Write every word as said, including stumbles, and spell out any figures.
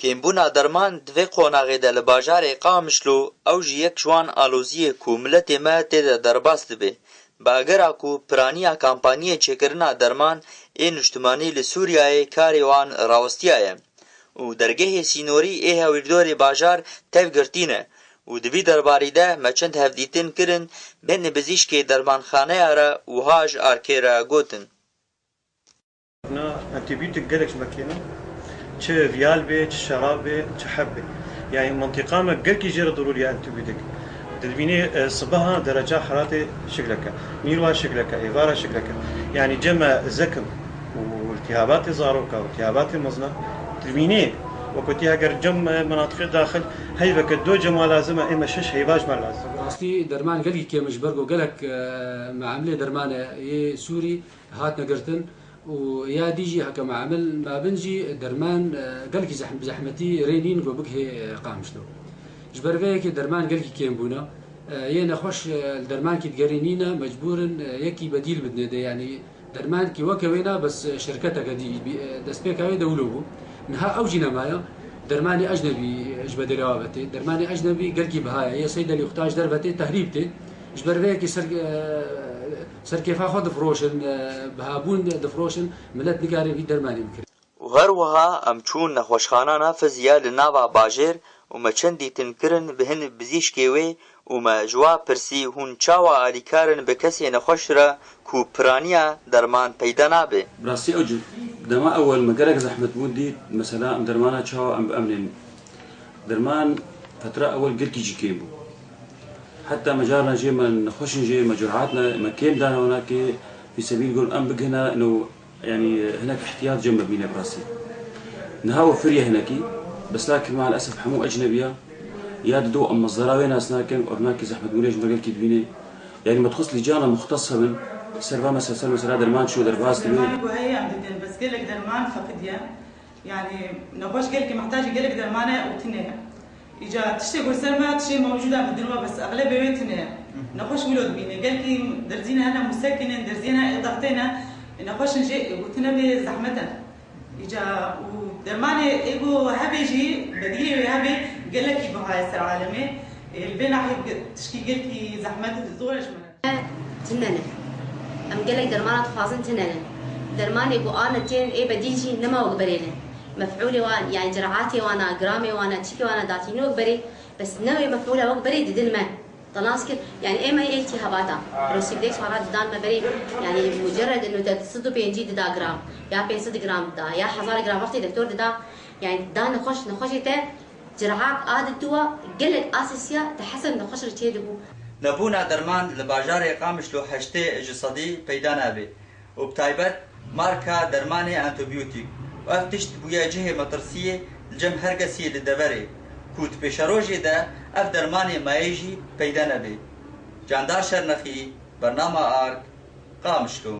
Kêmbûna derman di vê qonaxê de li bajarê Qamişlo, ew jî yek ji wan aloziyê ku miletê me tê de derbas dibe. Bi agera ku piraniya kampaniyê çêkirina derman ê niştimanî li Sûriyeyê karê wan rawistiyaye û dergehê sînorî ê hewîrdorê bajar tev girtî ne û di vî derbarî de me çend hevdîtin kirin, bên bijîşkê dermanxaneya re wiha ji arkê re gotin. Na antibiyotîk gelek ji me kêm in. Çi viyal be, çi şerab be, çi heb be. Yani mentiqa me gelkî jê re dirûriye antibiyotîk. Dibînê e, sibeha dereca heratê şikleke, nîrwa şikleke, êvara şikleke. Yani cem me zekim û iltihabatê zaroka û iltihabatê mezna. Dibînê wekutî heger cem e, menatiqê daxil heyveke do cema lazim e, ê me şeş heyva ji me lazim. Rastî derman gelkî kêm e ji ber ku gelek e, meamilê dermane yê Sûrî hatine girtin û ya dî jî heke meamil mabin jî derman e, gelkî zehm- zehmetî rê nîn ku bigihê e, Qamişlo. Ji ber vê yekê derman gelkî kêm bûne. E, yê nexweş e, li dermankî digerî nîne, mecbûr in e, yekî bedîl bidine dê, yanî dermankî weke wê na bes e, şirketeke dî bî- e, destpêka wê de wilo bû. Niha ew jî nemaye. Dermanê ecnebî e, ji bedêlê wa ve tê. Dermanê ecnebî gelkî biha ye. Yê Seydelî xuta ji derve tê, tehrîb tê. Ji ber vê yekê ser, e, serkêfa xwe difiroşin, e, bihabûn difiroşin, milet nikare vî dermanî bikire. Û her wiha em çûn nexweşxana Nafiz ya li nava bajêr û me çend dîtin kirin bi hin bijîşkê wê û me ji wa pirsî hûn çawa alîkar in bi kesê nexweş re ku piraniya derman peyda nabe. Bi rastî ew cû dema ewel me gelek zehmet bûn dît, mesela em dermana çawa em biemnên. Derman fetra ewel gelkî jî kêm bû. Heta me carna jê me nexweş in jê me cur'at ne me kêm dane wana kê fîsebîl got em bigihine ino yanî hinek ihtiyat cem me bîne bi rastî. Niha we firiye hinekî bes lakin maalesef hemû ecnebî ya ya dido em mezdera wê nas nakin ornakî zehmetbûnê ji me gelkî dibîne. Yanî me dixwest lîcana muxtes hebin ser va mesela ser mesela derman çi derbas dibe. Dermanê ku heye em didin bes gelek derman feqid ye. Yanî nexweş gelkî mihtacî gelek derman e û tune ye. Îca tiştê ku li ser me tiştê mewcûd e min din we bes exlebê wê tune ye. Nexweş wilo dibîne. Gelkî derzîne hene musekin in, derzîne êdextê ne. Nexweş in jê û tune bê zehmet e. Îca û dermanê ê ku hebê jî bedîlê wê hebê gelekî biha ye ser alemê. Ê, li vê nahiyê tişkî gelkî zehmet zor e ji me re. Tune ne. Em gelek dermana dixwazin tune ne. Dermanê ku a ne tên ê bedîl jî nema wek berê ne. Mef'ûlê wan, yanî cer'atê wana, gramê wana, çîkê wana datîne wek berê, bes ne wê mef'ûla wek berê didin me. Te nas kir, yanî ê me yê îltîhabata. Rosîvdex wana didan me berê, yanî mucerred ino te sed û pêncî dida gram, ya pênc sed gram dida, ya hezar gram wextê doktor dida, yanî da nexweş, nexweşê te Ciraat a dituwa gelek asisiya di hesen nexweş re çêdibû. Nebûna derman li bajarê Qamişlo heştê ji sedî peyda nabe û bi taybet marka dermanê antibiyotîk û ev tişt bûye cihê metirsiyê li cem her kesî li deverê ku di pêşerojê de ev dermanê mayê jî peyda nebe. Candar Şernexî, Bernama Ark, Qamişlo.